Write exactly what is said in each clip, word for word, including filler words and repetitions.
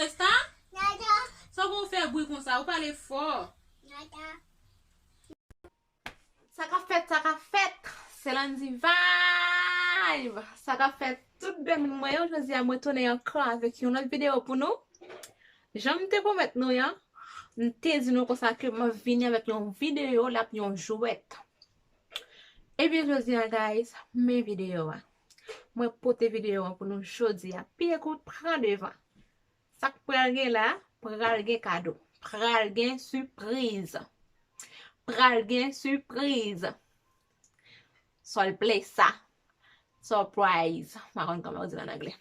Esta? Sa w konn fè bri konsa? Ou pale fò. Sa k ap fèt, sa k ap fèt? Se Landy Vibe. Sa k ap fèt tout bèl moun mwen yo? Jodi a mwen tounen ankò avèk yon lòt videyo pou nou. Jan m te pwomèt nou an, m te di nou konsa ke m ap vini avèk yon videyo, l ap yon jwèt. Ebyen, jodi a, guys, men videyo a. Mwen pote videyo an pou nou jodi a. Piye kout, pran devan. Sa k pral gen la, pral gen kado. Pral gen sipriz. Pral gen sipriz. Sorpresa. Surprise. M pa konn kòman yo di l an anglè.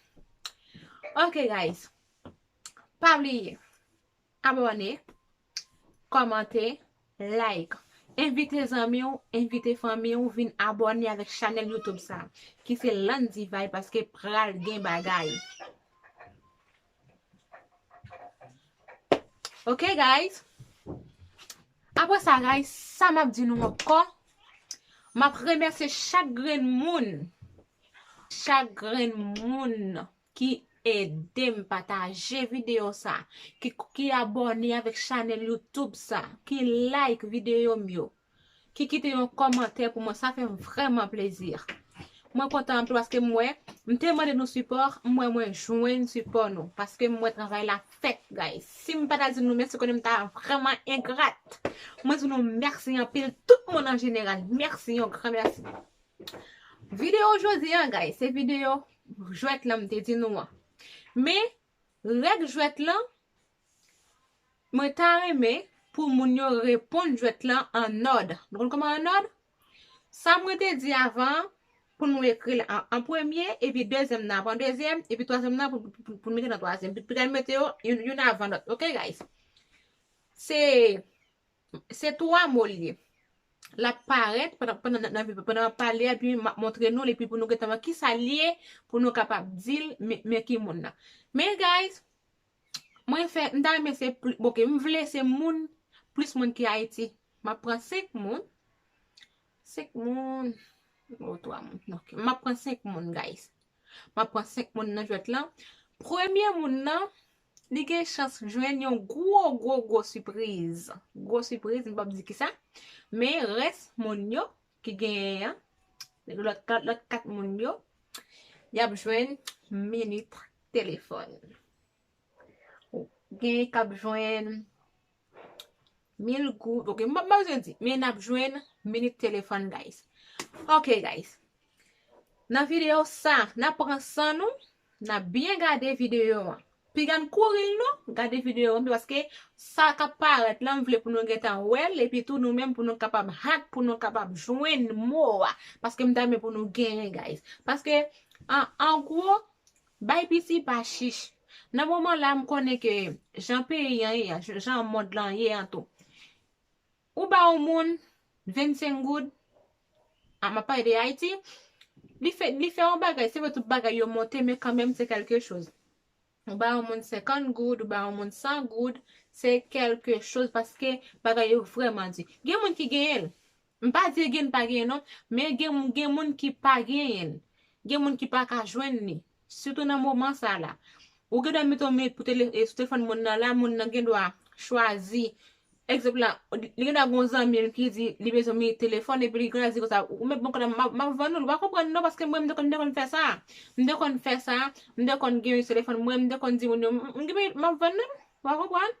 Ok, guys. Pa bliye abòne, kòmante, like. Envite zanmi w, envite fanmi w vin abòne avèk chanèl YouTube sa, ki se Landy Vibe, paske pral gen bagay. Ok, guys? Apre sa, guys, sa m ap di nou ankò, m ap remèsye chak grenn moun, chak grenn moun ki ede m pataje videyo sa, ki, ki abòne avèk chanèl YouTube sa, ki like videyo m yo, ki kite yon kòmantè pou mwen, sa fè m vrèman plezi. Mwen kontan anpil paske m wè, m te mande nou sipò, m wè mwen jwenn sipò nou, paske m wè travay la fèt, guys. Si m pa ta di nou mèsi, konnen m ta vrèman engrat. Mwen di nou mèsi anpil, tout moun an jeneral. Mèsi, yon gran mèsi. Videyo jodi an, guys, se videyo jwèt lan m te di nou an. Men, règ jwèt lan, mwen ta renmen pou moun yo reponn jwèt lan an òd. Nou konn kòman an òd? Sa mwen te di avan, pou nou ekri l an, an premye, epi dezyèm nan pran dezyèm, epi twazyèm nan pou, pou, pou nou mete nan twazyèm. Epi pral mete yo youn, youn avan lòt. Ok, guys? Se, se twa mo l ye. L ap parèt pandan, pandan, nan, nan, pandan m ap pale, epi m ap montre nou l, epi pou nou gentan wè kisa l ye, pou nou kapab di l, men, men ki moun nan. Men, guys, mwen fè, m ta renmen se pli, bon, ok, m vle se moun, plis moun ki Ayiti. M ap pran senk moun. Senk moun. O, twa moun. Ok. M ap pran senk moun, guys. M ap pran senk moun nan jwèt lan. Premye moun nan, li gen chans jwenn yon gwo, gwo, gwo sipriz. Gwo sipriz, m p ap di kisa. Men rès moun yo ki genyen an, lòt kat, lòt kat moun yo, y ap jwenn minit telefòn. Genyen k ap jwenn mil goud. Ok, m pa, m pa bezwen di, men n ap jwenn minit telefòn, guys. Ok, guys. Nan videyo sa, n ap pran san nou, n ap byen gade videyo an. Piga n kouri l non, gade videyo an, paske sa k ap parèt la, m vle pou nou gentan wè l, epi tou nou menm pou nou kapab hack, pou nou kapab jwenn mo a. Paske m ta renmen pou nou genyen, guys. Paske, an, an gwo, bay piti pa chich. Nan moman la, m konnen ke jan peyi an ye an, jan mond lan ye an tou. Ou ba yon moun vennsenk goud, a, m ap pale de Ayiti, li fè, li fè yon bagay, se vre tout bagay yo monte, men kanmenm se kèlke choz. Ou ba yon moun senkant goud, ou ba yon moun san goud, se kèlke choz paske bagay yo vrèman di. Gen moun ki genyen l. M pa di gen pa genyen non, men gen, gen moun ki pa genyen l. Gen moun ki pa ka jwenn li. Sitou nan moman sa la. Ou gen dwa mete yon minit pou tele, e, sou telefòn moun nan la, moun nan gen dwa chwazi. Egzanp la, li gen dwa gon zanmi l ki di li bezwen minit telefòn, epi li gen dwa di konsa, ou mèt ban m kòb la, m ap, m ap vann ou l, ou pa konprann non, paske mwen, m te konn, m te konn fè sa. M te konn fè sa, m te konn gen yon telefòn mwen, m te konn di moun yo, m, m, m ap vann ou l, ou pa konprann?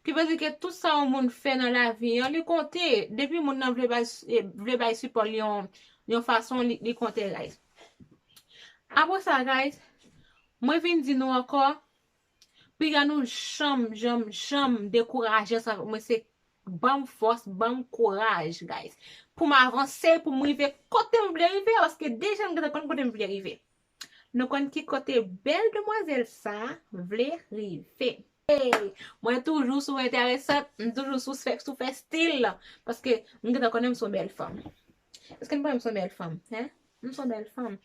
Ki vle di ke tout sa yon moun fè nan lavi an, li konte. Depi moun nan vle bay, e, vle bay sipò l yon, yon fason, li, li konte, guys. Apre sa, guys, mwen vin di nou ankò, piga nou janm, janm, janm dekouraje ansanm avèk mwen, se ban m fòs, ban m kouraj, guys. Pou m avanse, pou m rive kote m vle rive a, paske deja m gentan konn kote m vle rive. Nou konn ki kote bèl demwazèl sa vle rive. Hey, mwen toujou sou enteresant, m toujou sou fè, sou fè stil, paske m gentan konnen m se yon bèl fanm. Èske n konnen m se yon bèl fanm, en? M se yon bèl fanm.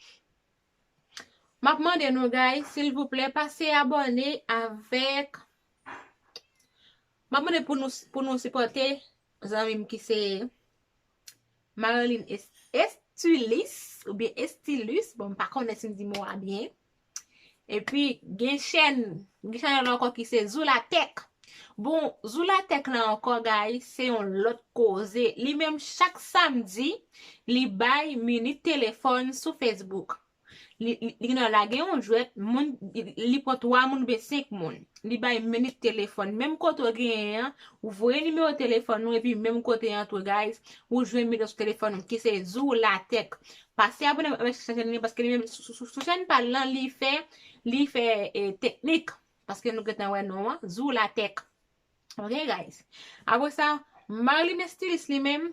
M ap mande nou, guys, silvouplè, pase abòne avèk, m ap mande pou nou, pou nou sipòte zanmi m ki se Marilyn Est-, Estilis, oubyen Estilus, bon, m pa konnen si m di mo a byen. Epi gen chèn, gen chèn ankò ki se Zoulatek. Bon, Zoulatek la ankò, guys, se yon lòt koze. Li menm, chak samdi, li bay minit telefòn sou Facebook. Li, li, li gen la gen yon jwèt, moun, li, li pran twa moun oubyen senk moun. Li bay minit telefòn. Menm kote w genyen an, ou voye nimewo telefòn ou, epi menm kote an tou, guys, ou jwenn minit sou telefòn ou, ki se Zoulatek. Pase abòne avèk chèn li, paske li menm sou, sou, sou, sou chèn pa l lan, li fè, li fè, eh, teknik. Paske nou gentan wè non an, Zoulatek. Ok, guys. Apre sa, Marline Stylis li menm,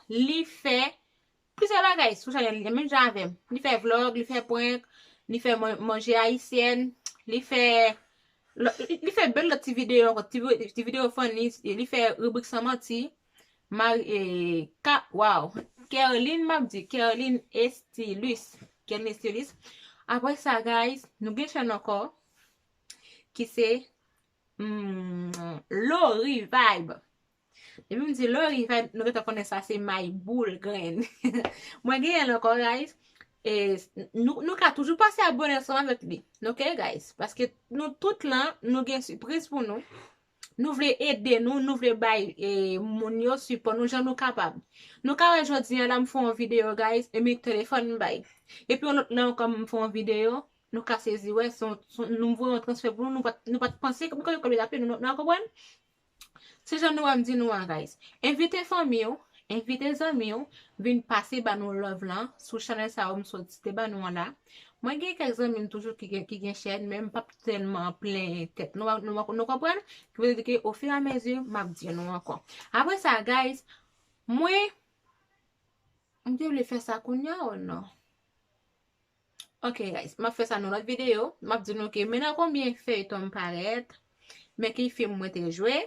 li fè plizyè bagay sou chanèl li, menm jan avè m. Li fè vlog, li fè prank, li fè man-, manje ayisyèn, li fè, li, li fè bèl lòt ti videyo ankò, ti, vi- ti videyo funny, li fè ribrik san manti. Mari, eh, ka, wow. Kerline, m ap di, Kerline Stylis. Kerline Stylis. Apre sa, guys, nou gen chèn ankò, ki se, hmm, Lori Vibe. Depi m di Lori Vibe, nou gentan konnen sa se may boul grenn. Mwen genyen l ankò, guys. E nou, nou ka toujou pase abòne ansanm avèk li. Ok, guys? Paske nou tout lan, nou gen sipriz pou nou. Nou vle ede nou, nou vle bay, eh, moun yo sipò nou jan nou kapab. Nou ka wè jodi an la m fè yon videyo, guys, e mi telefòn m bay. Epi yon lòt lan ankò m fè yon videyo, nou ka sezi wè, se yon, se yon, nou voye yon transfè pou nou, nou pa t, nou pa t panse, nou konn konbyen apèl nou, nou, nou konprann? Se jan nou wè m di nou an, guys. Envite fanmi w, envite zanmi w, vin pase ba nou love lan sou chanèl sa yo m sot site ba nou an la. Mwen gen kèk zanmi m toujou ki gen, ki gen chèn, men m p ap tèlman plenyen tèt. Nou, nou, nou konprann? Ki vle di ke ofiramezi, m ap di nou ankò. Apre sa, guys, mwen, m te vle fè sa kounye a ou non? Ok, guys, m ap fè sa nan lòt videyo. M ap di nou ke men nan konbyen feyton m parèt, men ki fim mwen te jwe.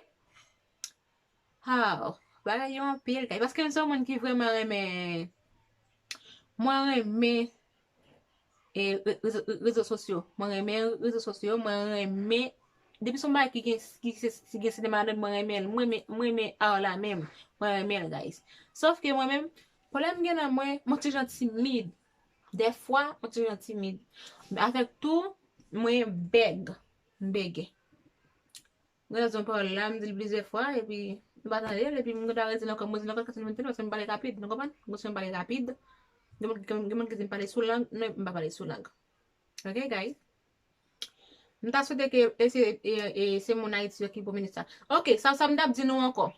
Ah, bagay yo anpil, guys. Paske m se yon moun ki vrèman renmen, mwen renmen, eh, re- rezo, rezo sosyo. Mwen renmen rezo sosyo, mwen renmen, depi se yon bagay ki gen, ki se- ki gen sinema ladan l, mwen renmen l. Mwen renmen, mwen renmen art la menm. Mwen renmen l, guys. Sòf ke mwen menm, pwoblèm m gen nan mwen, mwen ti jan timid. Dèfwa, mwen ti jan timid. Men avèk tou, mwen bèg. M bègè. Mwen nan zòn pawòl la, m di l plizyè fwa, epi m pa tande l, epi m gentan redi l ankò, m redi l ankò, kase l menm tande, paske m pale rapid, nou konprann? Mwen se yon pale rapid. Gen moun, gen, gen moun ki di m pale sou lang, non, m pa pale sou lang. Ok, guys? M ta swete ke e se, e, e se moun Ayiti yo ki pou minis sa. Ok, sa, sa m t ap di nou ankò.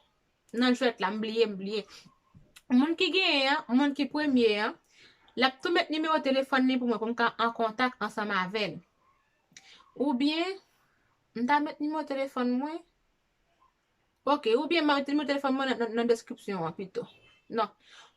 Nan jwèt la, m bliye, m bliye. Moun ki genyen an, moun ki premye an, l ap tou met nimewo telefòn li pou mwen, pou m ka an kontak ansanm avè l. Oubyen, m ta met nimewo telefòn mwen. Ok, oubyen m a met nimewo telefòn mwen nan, nan, nan deskripsyon an pito. Non,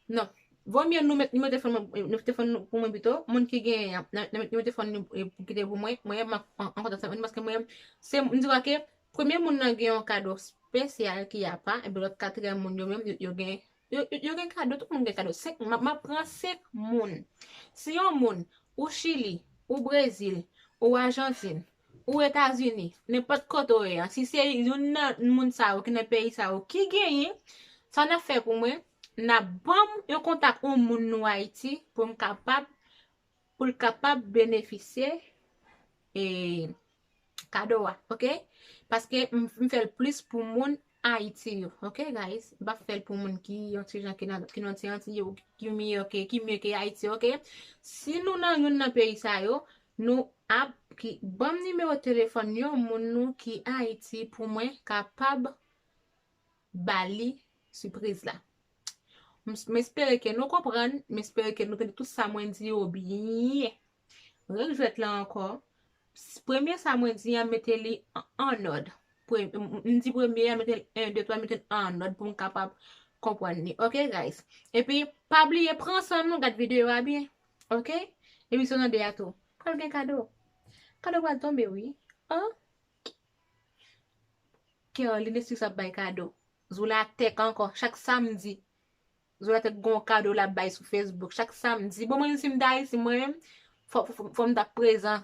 non. Vomye nou met nimewo telefòn mwen, nimewo telefòn nou pou mwen pito. Moun ki genyen an, nan, nan met nimewo telefòn nou, e, pou kite pou mwen. Mwen, m ap an, an kontak avè nou paske mwen, se, m di ke premye moun nan gen yon kado espesyal ki apa, epi lòt katriyèm moun yo menm, yo, yo gen, yo, yo, yo gen kado, tout moun gen kado. Senk, m ap, m ap pran senk moun. Si yon moun, ou Chili, ou Brezil, ou Ajantin, ou Etazini, nenpòt kote w ye an, si se youn nan moun sa yo ki nan peyi sa yo ki genyen, sa n ap fè pou mwen, n ap ban m yon kontak yon moun nou Ayiti pou m kapab, pou l kapab benefisye, e, kado a, ok? Paske m, m fè l plis pou moun Ayiti yo, ok, guys? M pa fè l pou moun ki yon ti jan ki nan, ki nan ti Antiy yo, ki miyò ke, ki mye ke Ayiti, ok? Si nou nan youn nan peyi sa yo, nou ap ki, ban m nimewo telefòn yon moun nou ki Ayiti pou mwen kapab ba li sipriz la. M, m espere ke nou konprann, m espere ke nou tande tout sa mwen di yo byen. Règ jwèt la ankò, s- premye sa mwen di an, mete li an, an òd. Pre- m, m di premye an, mete l en, de, twa, mete l an òd pou m kapab konprann li. Ok, guys? Epi, pa bliye pran san nou gad videyo a byen. Ok? Emisyon nan de a tou. Pral gen kado. Kado pral tonbe, wi. An? Kerline Stylis ap bay kado. Zoulatek ankò. Chak samdi, Zoulatek gon kado l ap bay sou Facebook. Chak samdi. Bon, mwen, si m ta Ayiti, mwen menm, fò, fò, fò, fò m ta prezan.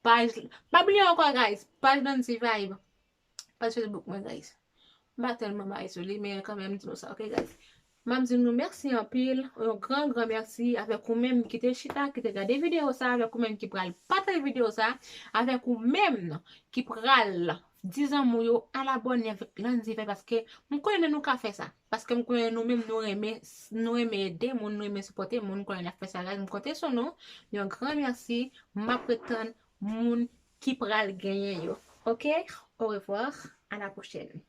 Paj, pa bliye ankò, guys. Paj Nancy Vibe. Paj Facebook mwen, guys. M pa tèlman bay sou li, men kanmenm, m di nou sa, ok, guys? M ap di nou mèsi anpil, yon gran, gran mèsi avèk ou menm ki te chita, ki te gade videyo sa, avèk ou menm ki pral pataje videyo sa, avèk ou menm ki pral di zanmi w yo al abòne avèk Landy Vay, paske m konnen nou ka fè sa. Paske m konnen nou menm nou renmen, nou renmen ede moun, nou renmen sipòte moun, m konnen n ap fè sa, guys. M konte sou nou. Yon gran mèsi. M ap ret tann moun ki pral genyen yo. Ok? Au revoir. À la prochaine.